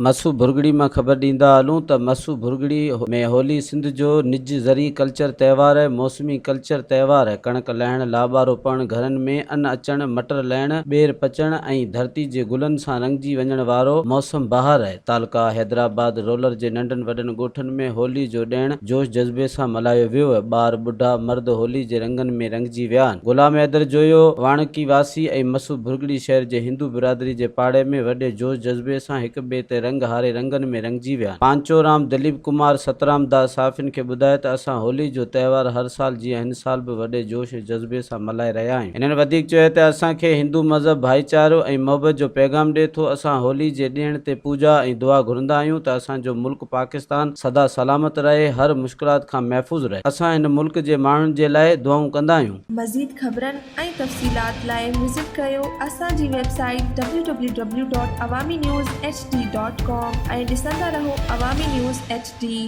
مسو ڀرڳڙي مان خبر ڏيندا هلون ته مسو ڀرڳڙي ۾ هولي سنڌ جو نج زرعي ڪلچر تهوار موسمي ڪلچر تهوار ڪڻڪ لهڻ لاٻارو پوڻ گهرن ۾ ان اچڻ مٽر لهڻ ٻير پچڻ ۽ ڌرتي جي گلن سان رڱجي وڃڻ وارو موسم بهار آهي تعلقه حيدرآباد رولر جي ننڍن وڏن ڳوٺن ۾ هولي جو ڏڻ جوش جذبي سان ملهايو ويو ٻار ٻڍا مرد هولي جي رنگن ۾ رڱجي ويا آهن غلام حيدر جويو واڻڪي واسي ۽ مسو ڀرڳڙي شهر جي هندو برادري جي پاڙي ۾ وڏي جوش جذبي سان هڪ ٻئي تي رنگ هاري رنگن ۾ رڱجي ويا. پانچو رام، دليپ ڪمار، سترام داس صحافين کي ٻڌايو ته اسان هولي جو تهوار هر سال جيان هن سال به وڏي جوش ۽ جذبي سان ملهائي رهيا آهيون. هنن وڌيڪ چيو ته اسان کي هندو مذهب ڀائيچارو ۽ محبت جو پيغام ڏئي ٿو، اسان هولي جي ڏينهن تي پوڄا ۽ دعا گهرندا آهيون ته اسان جو ملڪ پاڪستان سدا سلامت رهي، هر مشڪلات کان محفوظ رهي. اسان هن ملڪ جي ماڻهن جي لاء دعائون ڪندا آهيون. مزيد خبرن ۽ تفصيلات لاء وزٽ ڪريو اسان جي website W W W dot Awami news H D dot com ۽ ڏسندا رهو عوامي نيوز ايڇ ڊي.